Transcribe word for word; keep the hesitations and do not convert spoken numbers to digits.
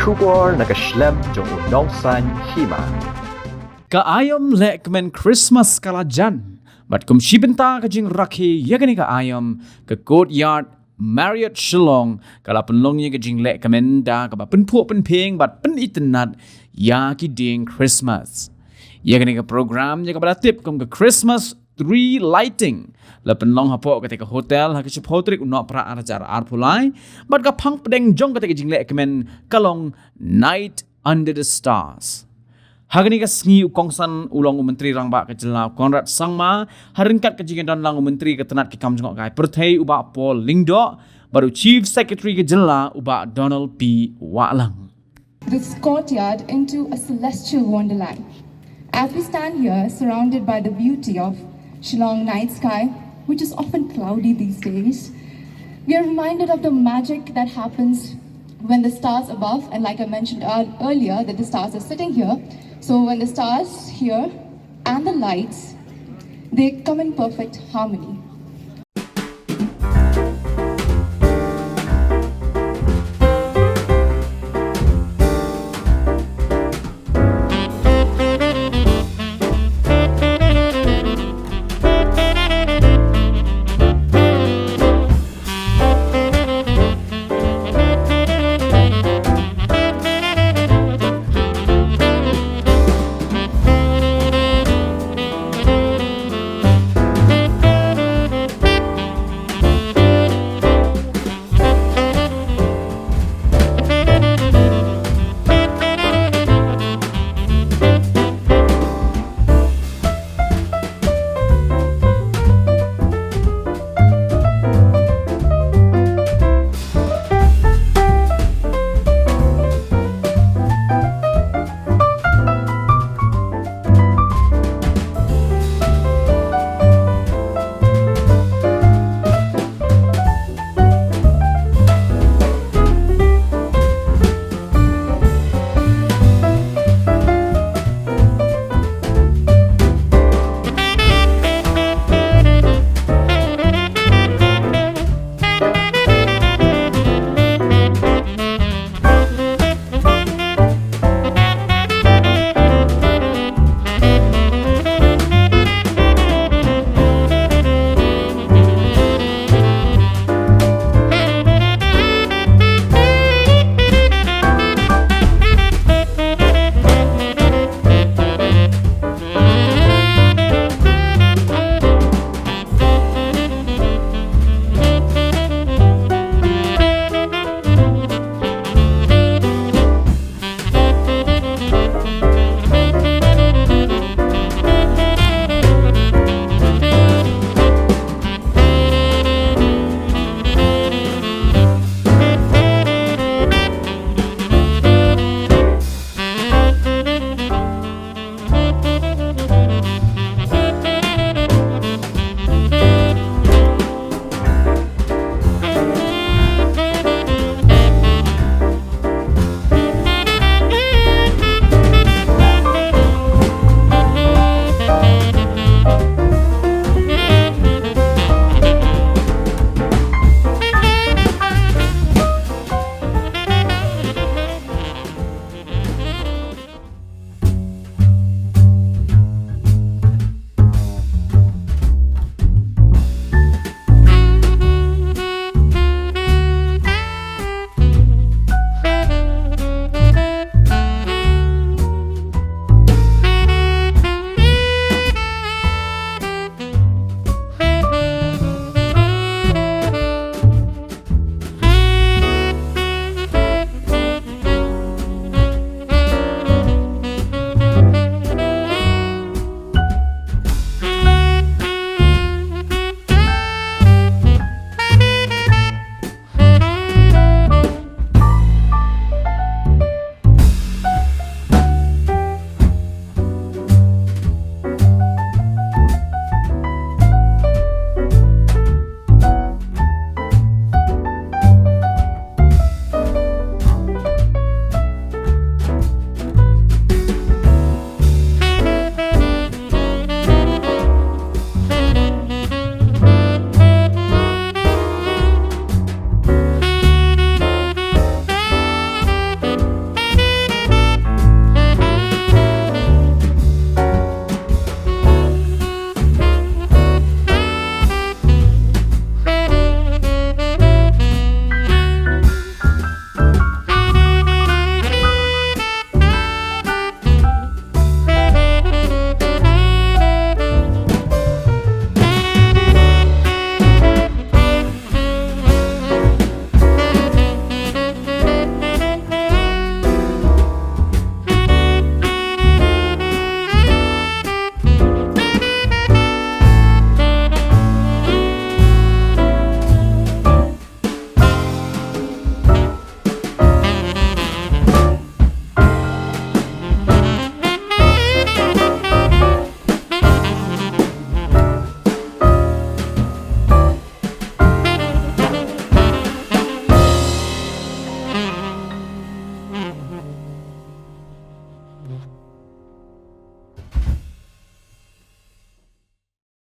Khubor na ka shlem jong u nongsaiñ hima. Ka aïom lehkmen Christmas ka la jan. Bad kum shi bynta ka jingrakhe ïa kane ka aïom, ka Courtyard Marriott Shillong ka la pynlong ïa ka jinglehkmen da kaba pynphuh pynphieng bad pynitynnad ïa ki dieng Christmas. Ïa kane ka program ïa kaba la tip kum ka Christmas tree lighting la pynlong hapoh kata ka hotel ha ka shiphew tarik u Nohprah ar hajar arphew lai, bad ka phang pdeng jong kata ka jinglehkmen ka long Night Under the Stars. Ha kane ka sngi u kongsan u long u Myntri Rangbah ka jylla u Conrad Sangma, ha ryngkat ka jingdon lang u Myntri ka tnat ki kam jngohkai pyrthei u Bah Paul Lyngdoh, bad u Chief Secretary ka jylla u Bah Donald P Wahlang. This courtyard into a celestial wonderland. As we stand here, surrounded by the beauty of Shillong night sky, which is often cloudy these days, we are reminded of the magic that happens when the stars above, and like I mentioned ear- earlier, that the stars are sitting here. So when the stars here and the lights, they come in perfect harmony.